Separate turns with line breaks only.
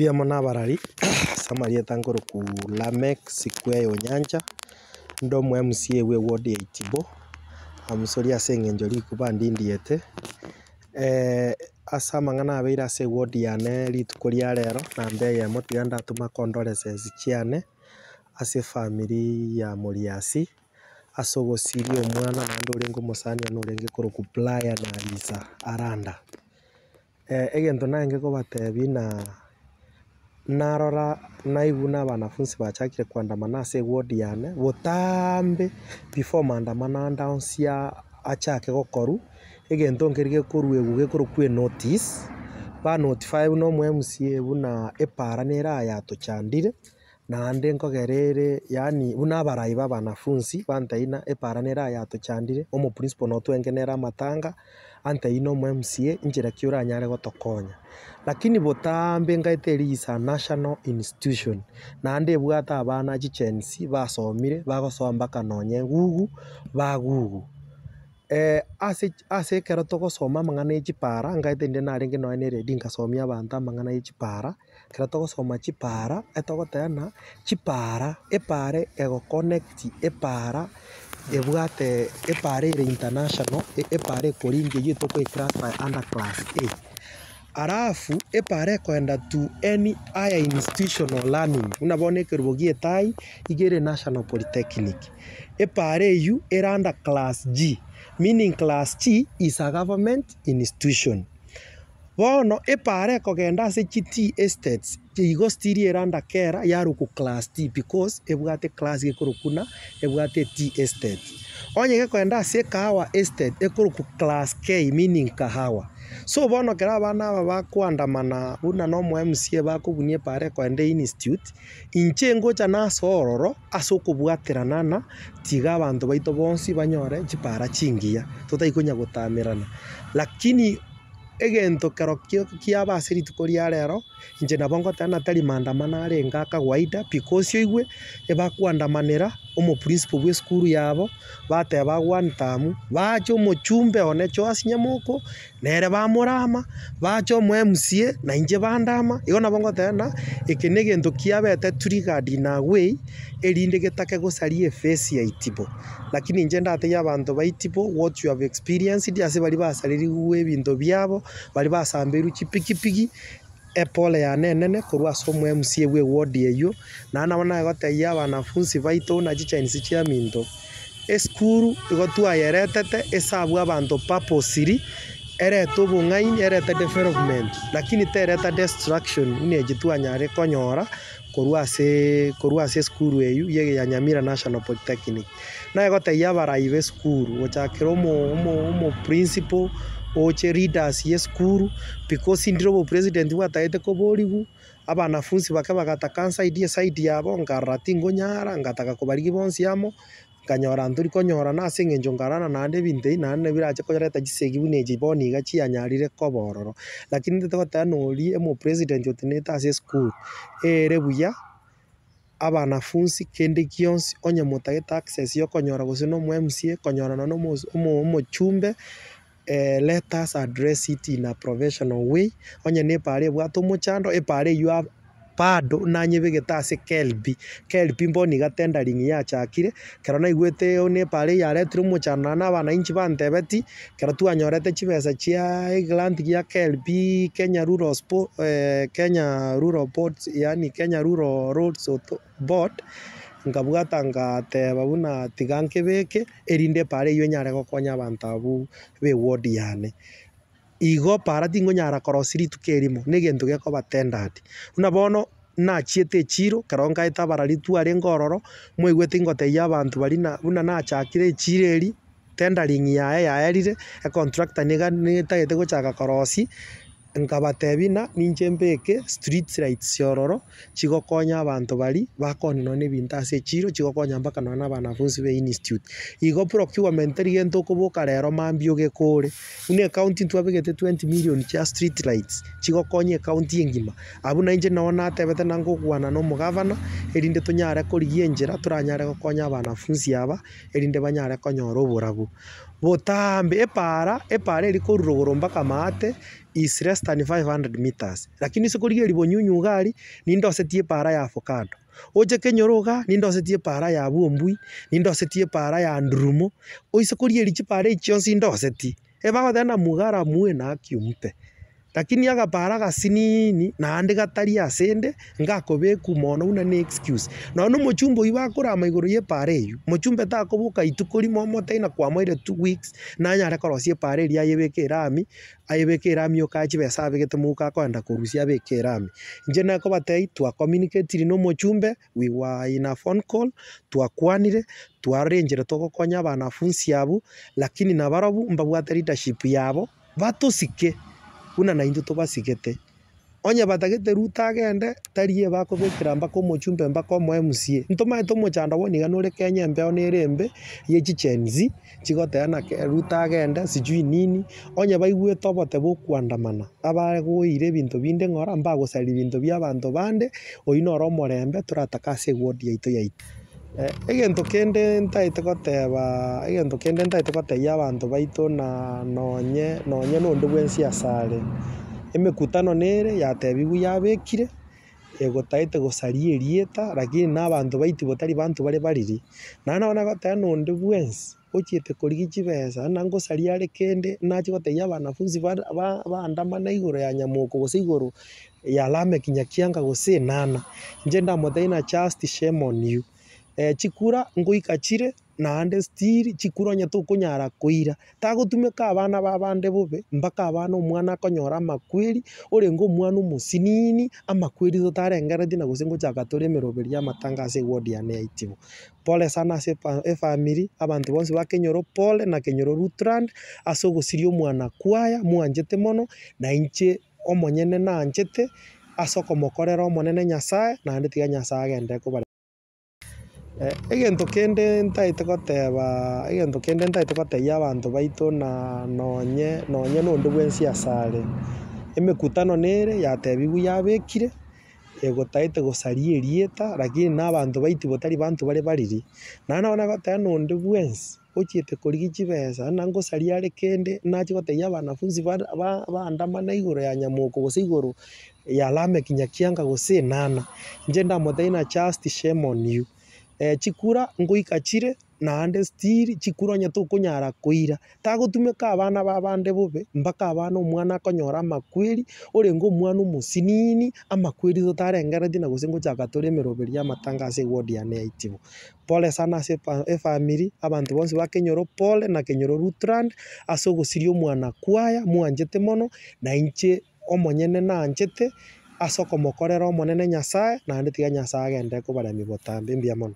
Mbuya mono abarari, ase amarieta nkorokwa Lameck Sikweye Onyancha, inde omo MCA bwe eward ya Itibo, amusori ase eng'encho rikuba ndindiete, ase amang'ana abeire ase eward yane rituko ria rero, namba eyemo tiga ndatoma condolences chiane, ase efamiri ya Moriasi. Ase ogosiria omwana naende orenge omosani one orenge korokwa Brian Arisa Aranda. Egento narenge kobatebia ng'a narora naigwa buna abanafunsi bachakire koandamana ase eward yane botambe before maandamano ande onsi achake gokorwa, egento nkeri gekoruegwa gekorokwa enotice, ba notify buna omo MCA buna epara nere aya yatochandire. Naende nkogera ere, yaani buna abarai ba abanafunsi bantebia ng'a epara nere aya yatochandire, omoprincipal notwenge nere amatanga, antebie na omo MCA inchera ki oranyare gotokonya. Lakini botambe nkaete eria is a national institution, naende ebwate abana chiGen Z basomire bagosoa mpaka nonye gugu bagugu. Ase ase ekero togosoma amang'ana ya chipara, nkaete rinde narenge nonye na eredio nkasomia abanto amang'ana ya chipara. Ekero togosoma chipara, etogoteba ng'a chipara, epara egoconnect epara ebwate epara ere international, epara ekoringia eywo tokoeclassify under class A. Alafu epara ekoenda to any higher institutional learning, buna bono ekerubo gia etai, iga ere national polytechnic. Epara eywo ere under class G, meaning class G is a government institution. Bono epaara ekogenda ase chi tea estates igo still ere under kera yarokwa class T because ebwate eclass gekorokwa buna ebwate etea estate. Onye gekoenda ase ekahawa estate ekorokwa class K meaning kahawa. So bono ekero abana aba bakoandamana buna na omo MCA bakobunia epaara ekoenda einstitute, inche ngocha nase ororo ase okobwaterana na tiga abanto baito bonsi banyore chipaara chingiya totari konya gotamerana. Lakini egento kerokio kiaba ase rituko ria rero, inche nabo ngoteba ng'a tari maandamano arenge a kawaida because oigwe, ebakoandamanera omoprinciple bwa esukuru yabo, bateba one term, bache omochumbe one Joash Nyamoko, nere bamorama, bache omo MCA, na inche bandama, igo nabo ngoteba ng'a eke na egento kiabete triggered in a way, erinde getake gosaria eface ya Itibo. Lakini inche ndatebie abanto ba Itibo what you have experienced ase baria basarerigwe ebinto biabo, baria basambeirwe chipikipiki, epole yane enene korwa ase omo MCA bwe eward eywo, naende nabo nagotebia abanafunsi baito buna chichinsi chiaminto, esukuru igo twayeretete esabu abanto purposely, erete obong'aini, erete development, lakini tereta destruction buna echi twanyare konyora. korwa ase korwa ase esukuru eywo ye ya Nyamira National Polytechnic. Naye gotebia abarai ba esukuru gochakera omo omo omo principal, oche leaders ya esukuru, because ndire obopresident bwatagete koborigwa, abanafunsi bake bagataka nsaidie eside yabo, nkarora tingonyara, ngataka kobarigia bonsi amo. Nkanyora ntori konyorana ase engencho nkarora naende ebinto ebi naende birache koreta chisegi buna echi bono iga chianyarire koba ororo. Lakini intwe togoteba ng'a oria omopresident otenenete ase esukuru, ere buya abanafunsi kende gionsi onye motagete access ya okonyora gose na omo MCA konyora nonye na omo omo omochumbe let us address it in a professional way, onye na epaara ebwate omochando, epaara eywo ab bado nanyebegete ase KLB, KLB bono iga tendering yachakire, ekero naigwete buna epaara eye yaretire omochando naende na abananchi bantebeti, ekero twanyorete chibesa chiaaa egrant gia KLB Kenya Rural spo Kenya Rural Boards yaani Kenya Rural Roads Auth Board, nkabwata ngateba buna tiga nkebeke, erinde epaara eywo enyare gokonya abanto abwo b'eward yane. Igo paara tingonyara korosia rituko erimo, na egento gekoba tendered. Buna bono nachiete echiro, ekero nkaete abarari twarenge ororo, mwaigwete ngotebia abanto baria na buna nachakire echiro eria, tendering yaye yaerire, econtractor niga netagete gochaka korosia. Nkabatebia ng'a ninche mbeke street lights ororo, chigokonya abanto baria bakoonia nonya na ebinto ase echiro, chigokonya mpaka nonya na abanafunsi be institute. Igo procurement teri gento okoboka rero mambia ogekore, buna ecounty ntwabegete 20 million chia street lights, chigokonya ecounty engima. Abwo nainche nabo natebete ng'a ngokwana na omogavana, erinde tonyare korigia enchera toranyare gokonya abanafunsi aba, erinde banyare konyora oborabu. Botambe epaara, epaara eria korwa rogoro mpaka maate. is less than 500 metres, lakini ase korigereria bonyunyu iga aria, nindosetie epaara ya avocado, oche kenyoro igaa, nindosetie epaara ya bwombui, nindosetie epaara ya ndurumo, oise korigereria chipaara echi chionsi ndosetie, ebagoteba ng'a mugara muue na haki umpe. Lakini agapaara agasiniini naende gatari asende, ngakobekwa mono buna na excuse. Nonye na omochumbe oywo bakorama igoro ya epaara eywo, mochumbe takoboka ituko rimo omotebi ng'a kwamoire 2 weeks, nanyare korosia epaara eria ayebeke erami, ayebeke erami okae chibesa abegete mouko akoenda korusia abeke erami. Inche nakobatebia, twacommunicatiri na omochumbe, we were in a phone call, twakwanire, twarora enchera togokonya abanafunsi abwo, lakini nabarobwo mbabwate leadership yabo, batosike buna naintwe tobasigete. Onye batagete Ruto agende, tari ye bakobekera mpaka omochumbe mpaka omo MCA. Ntomaete omochando bono iga nore Kenya embeo nere embe, ye chi-Gen Z, chigoteba naki Ruto agende sijui nini, onye baigwete obote bokoandamana, abagoeire ebinto binde ng'ora mbagosaria ebinto bia abanto bande, oywo noro omorembe toratake ase eward yaito yaito. Egento kende ntaete koteba egento kende ntaete kotebia abanto baito na nonye nonye na onde bwensi asare, emekutano nere yatebiwu yabekire, egotaete gosaria erieta lakini na abanto baitibo tari banto bare bariri. Naende nabo nagoteba ng'a onde bwensi, ochiete korigia chibesa ng'a ngosaria are kende, nache gotebia abanafunzi bare ba baandamana igoro ya nyamoko gose igoro ya Lameck Nyakianga gose enana, inche ndamotebia ng'a just shame on you. Chikura ngoika chire, naende still chikura onye tokonyara koira, tagotumeka abana ba bande bobe, mpaka abana omwana akonyora amakweri, orenge omwana omosinini, amakweri totarengereti na gose ngochaka tore emeroberi ya amatanga ase eward yane ya Itibo. Pole sana ase efa efamiri, abanto bonsi ba kenyoro pole na kenyoro Lutheran, ase ogosiria omwana kwaya mwanchete mono, na inche omonyene naanchete, ase okomokorera omonene nyasaye, naende tiga nyasaye agende kobare. Egento kende ntaete koteba egento kende ntaete kotebia abanto baito na nonye nonye na onde bwensi asare, emekutano nere yatebiwu yabekire, egotaete gosaria erieta lakini na abanto baitibo tari banto bare bariri. Naende nabo nagoteba ng'a onde bwensi, ochiete korigia chibesa ng'a ngosaria are kende, nache gotebia abanafunzi bare ba baandamana igoro ya nyamoko gose igoro ya Lameck Nyakianga gose enana, inche ndamotebia ng'a just shame on you. Chikura ngoika chire, naende still chikura onye tokonyara koira, tagotumeka abana ba bande bobe, mpaka abana omwana akonyora amakweri, orenge omwana omosinini, amakweri totarengereti na gose ngochaka tore emeroberi ya amatanga ase eward yane ya Itibo. Pole sana ase efa efamiri, abanto bonsi ba kenyoro pole na kenyoro Lutheran, ase ogosiria omwana kwaya mwanchete mono, na inche omonyene naanchete, ase okomokorera omonene nyasaye, naende tiga nyasaye agende kobaremia botambe mbuya mono.